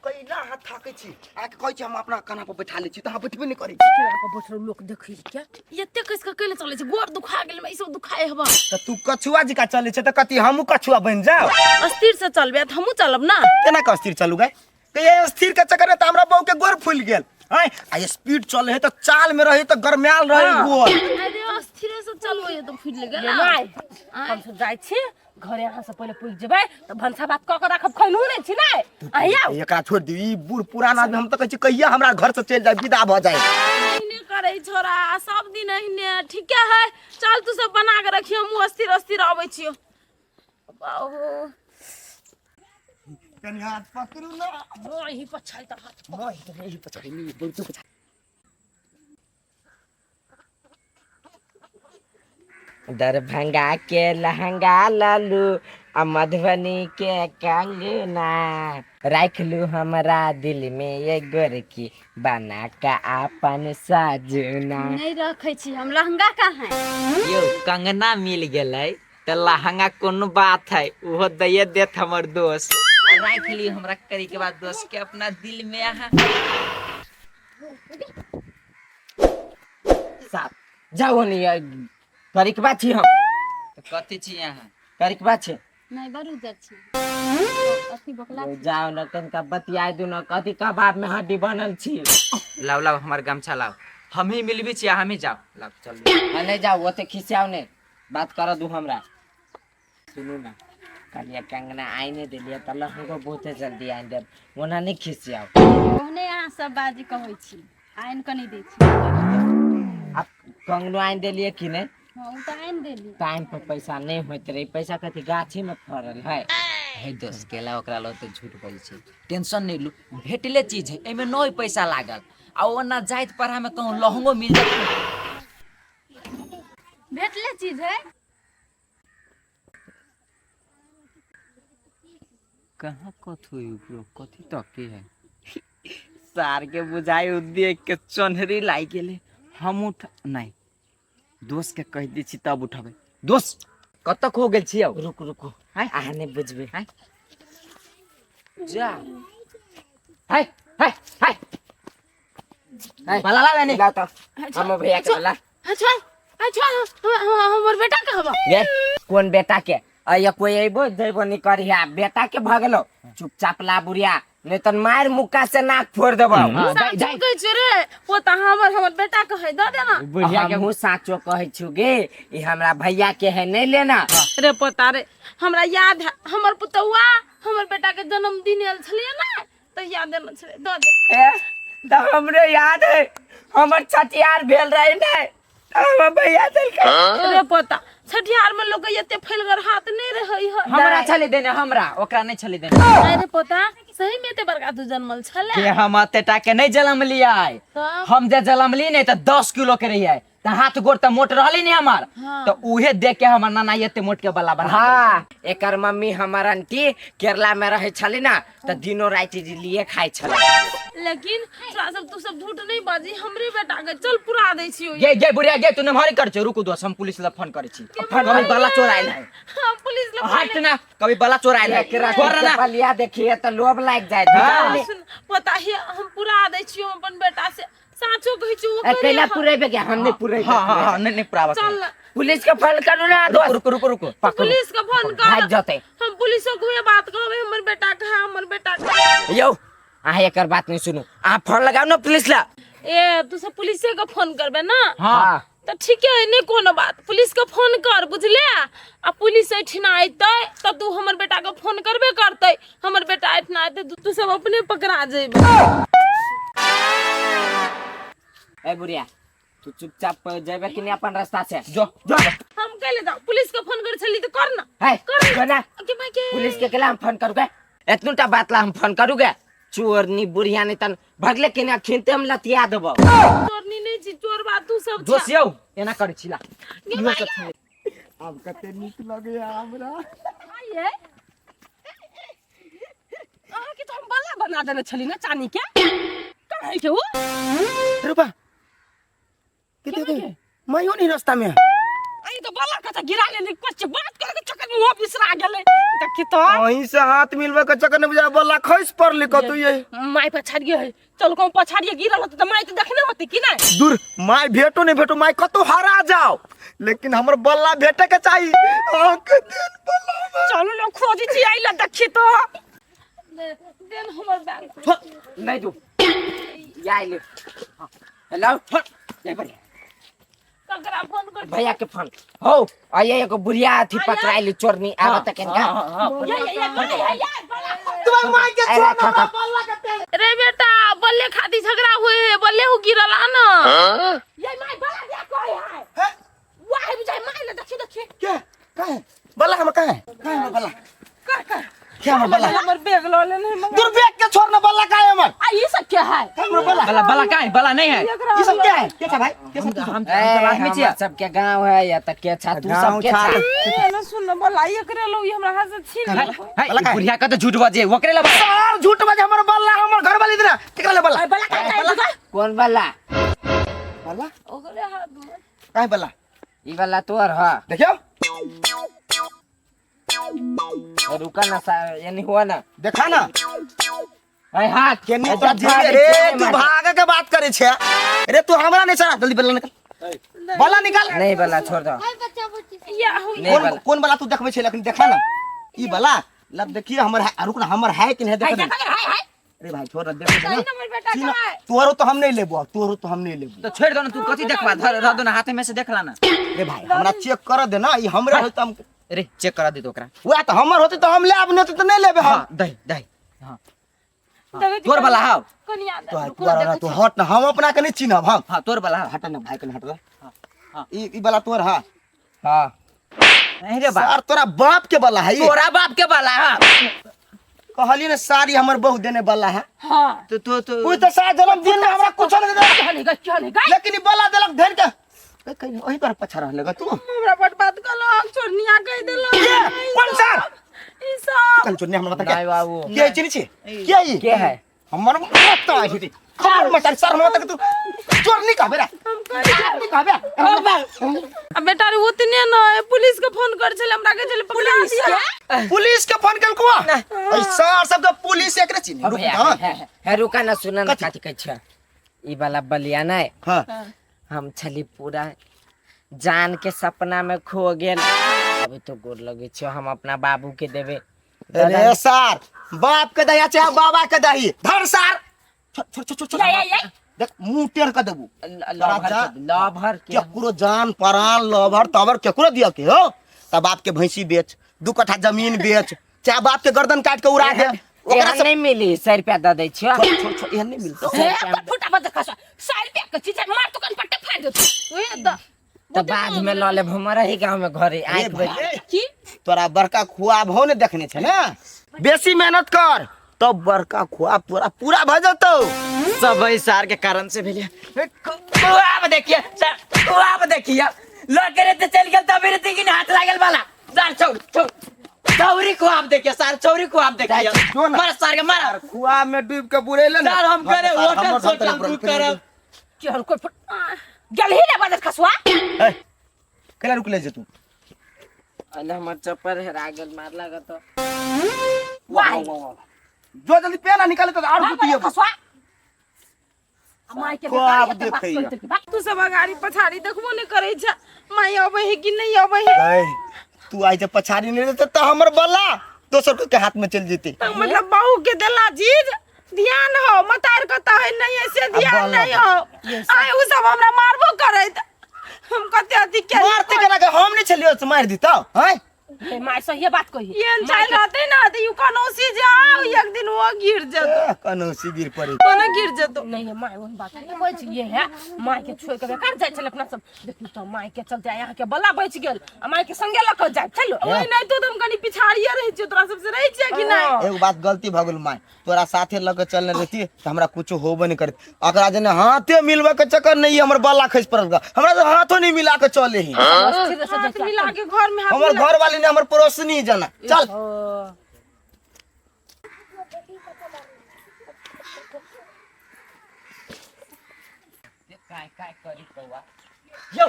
कैला हाथ थाकै छी आके कहै छी हम अपना कान्हा पर बैठा लै छी तऽ अहाँ बैठबे नहि करै छी। पर बैठल लोक देखै के एते कस के कैले चलै छै, गोर दुखा गेल, ई सब दुखाए हबा। तऽ तू कछुआ जकाँ चलै छै तऽ कथी हमहूँ कछुआ बनि जाउ? अस्थिर से चलबे तऽ हमहूँ चलब ना। केना के अस्थिर चलू गै? तऽ ये स्थिर के चक्कर में तऽ हमरा बहू के गोर फूलि गेल। आँय, आ स्पीड चले है तऽ चाल में रहे तऽ गरमायल रहे गोर। अरे अस्थिरे से चलबै है तऽ फूलि गेल। माय, हम सब जाइ छी घरे, अहाँ से पहिले पुछि जेबै तऽ भनसा भात कऽ के राखब, खैनू नहि छी नै अहिया। एकरा छोड़ि दियौ, ई बूढ़ पुरान आदमी, हम तऽ कहै छी कहिया हमरा घर से चलि जाय, विदा भऽ जाय। एहने करै छोरा सब दिन एहने। ठीके है, चल तू सब बना के रखियो, हमहूँ अस्थिर अस्थिर अबै छियो। बाबू कनि हाथ पकड़ू ना। यही पर छै तऽ हाथ। यही पछाड़ी नहीं, बहुते पछाड़ी। दरभंगा के लहंगा लालू आ मधुबनी के कंगना, राख लू हमरा दिल में ये गोरकी, बना का अपन सजना। नहीं रखे छी हम लहंगा कहाँ है? यौ कंगना मिल गेलै तऽ लहंगा कोनो बात है, ओहो दैये देत हमर दोस्त। राख ली हमरा करे के बाद दोस्त के अपना दिल में अहाँ। साफ जाओ नहीं करिकबा छी हम। तऽ कथी छी अहाँ? करिकबा छी। नहीं, बड़ उजर छी अथी बकला। जाओ न कनिका बतियाय दू न, कथी कबाब में हड्डी बनल छी। लाओ लाओ हमर गमछा लाओ, हम ही मिलबी छी, हम ही जाओ, लाओ चल। आ नहीं जाओ, ओते खिसियाओ ने, बात कर दू हमरा। सुनू ना, कहलिए कंगना आइने देलिए तऽ लहंगो बहुते जल्दी आनि देब, ओना नहीं खिसियाओ। ओहने अहाँ सब बाजी कहै छी, आनि कऽ नहि दै छी। आब कंगनो आनि देलिए कि नहीं? हाँ, ओ तऽ आनि देली। टाइम पर पैसा नहीं होइत रहे, पैसा कथी गाछी में फड़ल है? हे दोस्त, केला ओकरा लग तऽ झूठ बजै छै। टेंशन नहीं लू, भेटले चीज है, एहिमे नहीं पैसा लागल, आ ओना जाइत पढ़ा में कहूँ लहंगो मिल जात। भेटले चीज है। कहाँ कथु है उपरो कथी तक है? सार के बुझाई उ देख के चन्हरी लागि गेलै। हम उठ नहीं, दोस्त के कहि दै छी तब उठबै। दोस्त कतक हो गेल छी? आउ रुकू रुकू, हाय। अहाँ नहि बुझबै। हाय। जा हाय हाय हाय हाय। बला ला लेने। लाओ तो हम भैया के बोला। अच्छा अच्छा, हमर बेटा कहबा। गे कोन बेटा के? अया कोई अइबो जइबो नहीं करिहा, बेटा के भऽ गेलो। चुपचाप ला बुढ़िया, नहीं तो मार मुक्का से नाक फोड़ देबो। हाँ, साचो जाय। कहै छै रे पोता, हमर हमर बेटा कहै दऽ दे ना। बुढ़िया के हमहूँ साचो कहै छु गे, ई हमरा भैया के है, नहीं लेना। रे पोता रे, हमरा याद है, हमर पुतौआ हमर बेटा के जन्मदिन आयल छलियै ने तऽ याद देने छलै, दऽ दे। ए, तऽ हमरे याद है, हमर छठियार भेल रहे ने, तऽ हमर भैया देलकै। रे पोता, छठिहार में लोग के एते फैलगर हाथ नहीं रहै है। हमरा छलै देने, हमरा ओकरा नहीं छलै देने। अरे पोता, सही में एते बड़का तू जन्मल छले? के हम एते टा के नहीं जलमलियै। तब? हम जे जलमली नहीं तऽ 10 किलो के रहियै, तऽ हाथ गोड़ तऽ मोट रहली नहीं हमार। हाँ। तऽ उहे देख के हमर नाना एते मोट के बला बना। हाँ, एकर मम्मी हमर आंटी केरला में रहे छली ना, तऽ दिनो राति इडलिये खाइ छलै। लेकिन तोरा सब तू सब झूठ नहीं बाजी, हमरे बेटा के चल पुरा दै छियो। गे गे बुढ़िया गे, तू नमहरी कर छौ। रुकू दोस्त, हम पुलिस लग फोन करै छी। कभी बला चोराइल है। हम पुलिस लग। हट ना, कभी बला चोराइल है। एकरा छोड़ ना। बलिया देखिए तऽ लोभ लागि जायत। हाँ। सुन पता है, हम पुरा दै छियो अपन बेटा से, साचो कहै छियो। ए, कैला पुरेबे के? हम नहीं पुरेबे। हाँ हाँ हाँ, नहीं नहीं पुराबा। चल ना। पुलिस के फोन करू ना दोस्त। रुको रुको रुको। पुलिस के फोन कर। भागि जतै। हम पुलिसो के उहे बात कहबै, हमर बेटा के है, हमर बेटा के। यौ, अहाँ एकर बात नहीं सुनू, अहाँ फोन लगाउ ना पुलिस ला। ए तू सब पुलिसे के फोन करबे ना? हाँ। तऽ ठीके है, नहीं कोनो बात, पुलिस के फोन कर बुझले, आ पुलिस एहिठिना अयतै तऽ तू हमर बेटा के फोन करबे करतै, हमर बेटा एहिठिना अयतै तऽ तू सब अपने पकड़ा जेबै। ए बुढ़िया, तू चुपचाप जेबे कि नहीं अपन रास्ता से? जो जो। हम कैले जाऊ? पुलिस के फोन कर छली तऽ कर ना। है कर जो ना। के भाई के पुलिस के केला हम फोन करूगे? एतनूटा बात ला हम फोन करूगे? चोरनी बुढ़िया, नहीं तन भगले के ना खिनते हम लतिया देबो। चोरनी नहीं छी, चोर बात तू सब दोस्त यौ, एना करै छी ला। गे इहो सब छै। आब कते नीक लगैया हमरा। आइए अहाँके तऽ हम बला बना देने छली ना चानी के, कहाँ है के उ? रुपा के देखे माइयो नहीं रास्ता में। आई तो बला कथा गिरा लेली, कुछ बात करे के चक्कर में। मुंह बिसरा गेलै। देखी तो अहीं से हाथ मिलबे के चक्कर नहीं बुझा बल्ला खस पड़ली कतौ ये। माय पछाड़िए है, चल कहूँ पछाड़िए गिरल होतै तऽ माय तऽ देखने होतै कि नहि? दूर माय भेटो नहीं भेटो, माय कतौ हरा जाओ, लेकिन हमर बल्ला भेटे के चाहिए। अहाँके देन बल्ला हमरा। चलू ने खोजी छी आइला, देखी तो देन हमर बैग। नहीं दू या ले। हेलो, नहीं बढ़िया। ककरा फोन कर? भैया के फोन हो आइए, एगो बुढ़िया अथी पकड़ाइली चोरनी आब त केनका। या या या या या बल्ला। तुम्हारे माय के अरे छोड़ रखा हमरा था। बल्ला के तेल। रे बेटा, बल्ले खाती झगड़ा हुए है, बल्ले हो गिरल आ ना। ये my बल्ला दिया कोई है। हैं? वाह बुझाइ my ले, देखी देखी। के कहाँ है बल्ला हमर? कहाँ है, कहाँ है हमर बल्ला? कर कर। क्या हमर बल्ला? हमर बैग ल लेने है। दूर बैग के छोड़ ना, बल्ला का है हमर? आ ई सब क्या है? हमर बल्ला। बला बला का है? बला नहीं है। ये सब क्या है? क्या था भाई? क्या सब? हम ए, आदमी छियै। हमर सबके गांव है या त के छा तू गाँव सबके छा। छा। ए सुन न, बल्ला एकरे लो, हमरा हाथ से छीन लेलकै। है बला का है? बुढ़िया का तो झूठ बजे ओकरे ला। सार झूठ बजे, हमर बल्ला हमर घर वाली देना। केकरा ले बल्ला? आ बल्ला का है का? कौन बल्ला? बल्ला ओकरे हाथ में। काहे बल्ला? ई वाला तोर ह? देखियो। रुका ना सा, यानी हुआ ना। देखा ना। ए हाथ केने ए, तोरा जब जेबी भागे रे चले तू मारे। भागे के बात करे छे रे, तू हमरा नहीं छा, जल्दी बल्ला निकाल, बल्ला निकाल। नहीं बल्ला छोड़ दो। या हो। नहीं कौन बल्ला। कौन बल्ला तू देखबै छे? लेकिन देखा ना ई बल्ला लब, देखिए हमर है, रुक ना, हमर है कि नहीं हाय देख दे। देखा हाय हाय। अरे भाई छोड़ ना, देख ना। हमर बेटा चीना, का है? तोरो तो हम नहीं लेबो, तोरो तो हम नहीं लेबो। तो छोड़ दो ना, तू कथी देखबा? धर रह दो ना हाथे में से, देखला ना। रे भाई हमरा चेक कर दे ना, ई हमरे होय त हम अरे चेक करा दे तो ओकरा। वएह त हमर होते त हम लेब, नहीं होते त नहीं लेबे हम। हां दही दही, हां देखै छी तोर बला हाउ। कनिया तो तोरा तू हट ना, हम अपना के नहीं चिन्हब हम। हां तोर बला हाउ। हट ना भाई, कने हट ना। हाँ। ई ई वाला तोर? हां। हां। नहीं रे बा। सार तोरा बाप के बला है ई। तोरा बाप के बला हा। कहली ने सारी हमर बहू देने वाला है। हां। तो कोई तो सारा जन्मदिन में हमरा कुछ नहीं देलक। क्या नहीं गई, क्या नहीं गई? लेकिन ई बला देलक धन के। ए, कहीं ओही पर पछा रहले गा तू। हमरा बर्बाद कलक, चोरनिया कहि देलक। के? कौन सर? ई सब। कल चोरनी हमरा बता के नहीं बाबू। के चिन्ह छी के ई? के है? हमर मत आई थी खबर मत सर, हमरा तक तू चोरनी कहबे रे, चोरनी कहबे। आ बेटा रे, उतने न पुलिस के फोन कर छले, हमरा के छले पकड़ा दिया। पुलिस के फोन केलको ऐ सर सब के पुलिस एकरे चिन्ह। रुक। भैया, हां। है रुका ना, सुना ना। कथी? कथी कहै छै ई वाला बलिया नहीं? हां। हम छली पूरा जान के सपना में खो गेल, अभी तो गोर लगे छो, हम अपना बाबू के देबे। अरे सर बाप के दया चाहे बाबा के दही धर सर, छोड़ छोड़ छोड़ छोड़। या या या। देख मुंह टेढ़ कर देबू। लभर के, लभर के। केकरो जान परान लभर तबर केकरो दिया के हो तब बाप के भैंसी बेच, दू कट्ठा जमीन बेच, चाहे बाप के गर्दन काट के उड़ा दे ओकरा एहन से नहीं मिली, 100 रुपया दे दै छियो। छोड़ छोड़ छोड़, एहन नहीं मिलतो। हे फुटा बद खसा, 100 रुपया के चीज है, मार तो कन पट्टे फाड़ देतौ। ओए द तो बाद में लऽ लेब, हमर ही गाँव में घरे ए आँखि भाई, बजे। ए, की तोरा बड़का खुआब हो ने देखने छै ने, बेसी मेहनत कर तब बड़का खुआब तोरा पूरा भऽ जेतौ। सब एहि सार के कारण से भेलै। खुआब देखिए सर, खुआब देखिए, लड़के रे चल गेल तभी रे तीन हाथ लागल वाला सर, छोड़ छोड़ चौरी खुआब देखिए सर, चौरी खुआब देखिए। जो ना। मारा सार के मारा। खुआब में डूब के बुड़ेले ने। सर हम करे होटल सोटल बुक करब। केहन कोई फुट गेलही रे बदर खसुआ। ए, केना रुकले जे तू? अरे हमर चप्पल हेरा गेल, मार लागत। वाह। जो जल्दी पेना निकाले तो और बदर गुतिए। खसुआ आ माय के खुआब बेकार ये बात देखैया। करतै बात। तू सब अगाड़ी पछाड़ी देखबो नहि करै छै, माय अबै है कि नहि अबै है। गई, तू आई जब पछाड़ी नहीं रहते तो हमर बल्ला दोसर के हाथ में चल जेते। तऽ मतलब बहू के देला चीज ध्यान हो, मतार कतऽ है नहीं है से ध्यान बल्ला नहीं हो। आइ उ सब हमरा मारबो करैत, हम कते अथी के मारते केना के, हम नहीं छलियो से मार दीता हैं। हे my सही बात कही। एहन चालि रहतै ना तऽ you कनौसी जाओ, एक दिन वो गिर जेतौ। कनौसी गिर पड़े। कोनो गिर जेतौ। नहीं है my, वही बात नहीं कहै छी, ये है माय के छोड़ के बेकार जाइ छलै अपना सब। देखी तो माय के चलते यहाँ के बला बचि गेल आ माय के संगे लऽ के जाय चलो। ओहि नहीं तो हम कनी पिछाड़िए रहै छियै, तोरा सबसे रहै छियै कि नहि? एगो बात गलती भऽ गेल माय, तोरा साथे लऽ के चलने रहती तऽ हमरा कुछो होबे नहीं करत। अकरा जेने हाथे मिलबे के चक्कर नहीं, हमर बल्ला खसि पड़ल गा। हमरा तो हाथो नहीं मिला के चले ही। स्थिर से हाथ जाइ। मिला के घर में हाथ हमर मिला। घर वाली ने हमर पड़ोसनी जना चल। ओ। काय काय करी कौआ यौ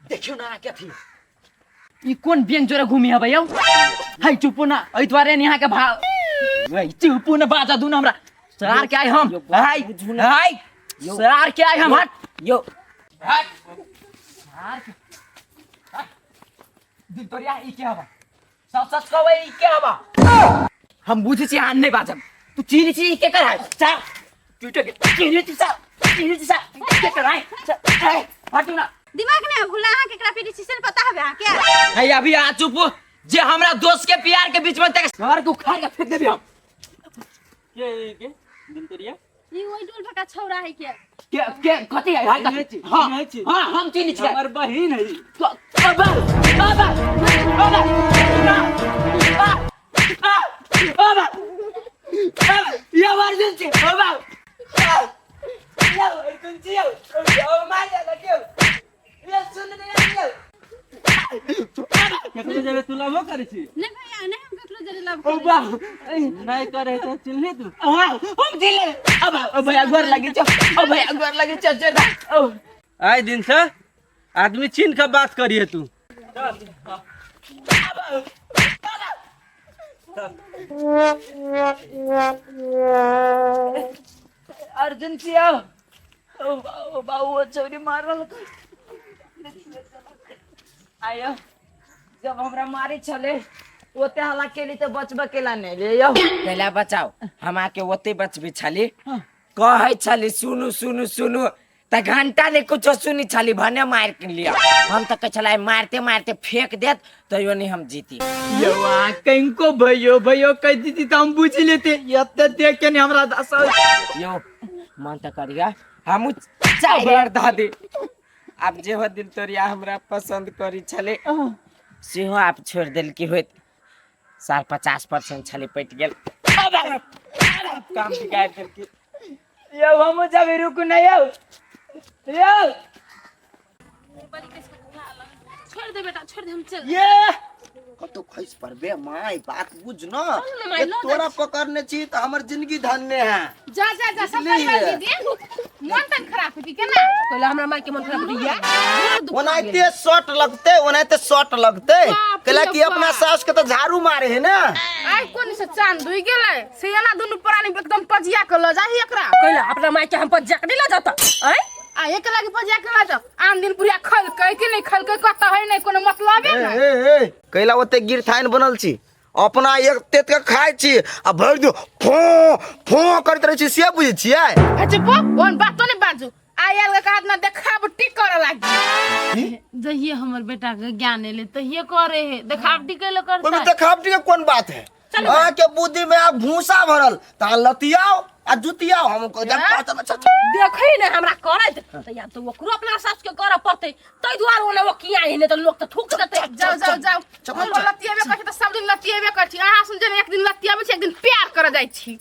देखियौ ना के अथी। ई कोन बैंक जोरे घूमी हबै यौ है चुपू ना एहि दुआरे ने यहाँ के भाव है चुपू ना बाजा दू ना हमरा सरार के आइ हम हाय हाय सरार के आइ हम हट यो हट सरार के हट। दिल तोरिया ई के हवा सब सच कहबै ई के हवा हम बुझै छी अहाँ नहि बाजब तू चिन्है छी ई के कर है चा ट्विटर के चिन्है छी सा चिन्है छी सा के कर है चा, हटू ना दिमाग नहि भूला अहाँ केकरा पीटी छी से ने पता हवे अहाँके है अभी आ चुप हो। जे हमरा दोस्त के प्यार के बीच में तक सर को उखाड़ के फेंक देबी हम के के दिन तोरिया ई ओइ डोल भका छौरा है के के के कथी है हाय चिन्है छी, हां चिन्है छी। हां हम चिन्है छियै हमर बहिन है बाबा बाबा बाबा बाबा या इमरजेंसी बाबा या इमरजेंसी ओ मार जा लगे ये सुन नहीं यो केकरो जरे तू लवो करै छी नहीं भैया नहीं हम ककरो जरे लव ओ करै बा नहीं करे तो चिन्हली तू हां हम चिन्ह अब ओ भैया गोर लगे छो ओ भैया गोर लगे छो चल ओ आइ दिन से आदमी चिन्ह के बात करिए तू अर्जुन सिंह ओ ओ बाबू छौरी मारल आयो जब हमरा मारे छले ओते हल्ला केली तऽ बचबे केला नहि ले यौ पहला बचाओ हम आके ओते बचबी छली कहै छली सुनू सुनू सुनू तऽ घंटा ने कुछो सुनी छली भने मार के लिया हम तऽ कहै छलै मारते मारते फेंक देत तैयो नहीं हम जीती यौ अहाँ कनको भैयो भैयो कहि दीदी तऽ हम बुझि लेते एते देख के ने हमरा दस यो मन तऽ करिया हमहूँ चारि बेर धऽ दी आब जे हो दिल तोरिया हमरा पसन्द करी छलै सेहो आब छोड़ि देलकी होइत साल 50% छलै पटि गेल काम बिगाड़ि देलकी यौ हमहूँ जब रुकू नहि यौ यौ छोड़ दे बेटा छोड़ दे हम चल ये कतौ खसि पड़बे माय बात बुझ न ने माय, जे लऽ जाइ तोरा पकड़ने छी तऽ हमर जिंदगी धन्य है जा जा जा सब बुझलियै? परिवार दीदी मन तन खराब होती केना कहले हमरा माय के मन खराब होइया ओनाहिते शॉट लगते ओनाहिते शॉट लगते बाप कैला रे कि अपना बाप। सास के तऽ झाड़ू मारे है ना आइ कोन से चांद डूबि गेलै से एना दुनू प्राणी एकदम पजिया के ल जाही एकरा कहले अपना माय के हम पर जकड़ी ला जाता आय आ एक लागी पजिया के ल जाओ आन दिन बुढ़िया खलकै कि नहि खलकै कतऽ है नहि कोनो मतलबे ए, नहि ए, ए, कैला ओते गिरथाइन बनल छी अपना एक तेत के खाइ छी आ भरि दिन फो फो करैत रहै छी से बुझै छियै हे चुप ओहन बातो नहि बाजू आइ आयल के कहत ना देखावटी करऽ लागी जहिए हमर बेटा के ज्ञान एले तहिए करे हे देखावटी कैले ओहिमे करता देखावटी के कोन बात है अहाँके बुद्धि में आब भूसा भरल तऽ लतियाओ आ जुतियाओ हम कह देब, चल, चल, चल। देखै ने हमरा करैत तऽ या तऽ ओकरो अपना सास के करऽ पड़तै ताहि दुआरे ओना ओ किया एहने तऽ लोक तऽ थूक देतै जाओ जाओ जाओ चल, हम चल। लतियेबे करै छी तऽ सब दिन लतियेबे करै छी अहाँ सुन जेना एक दिन लतियाबै छी एक दिन प्यार करऽ जाइ छी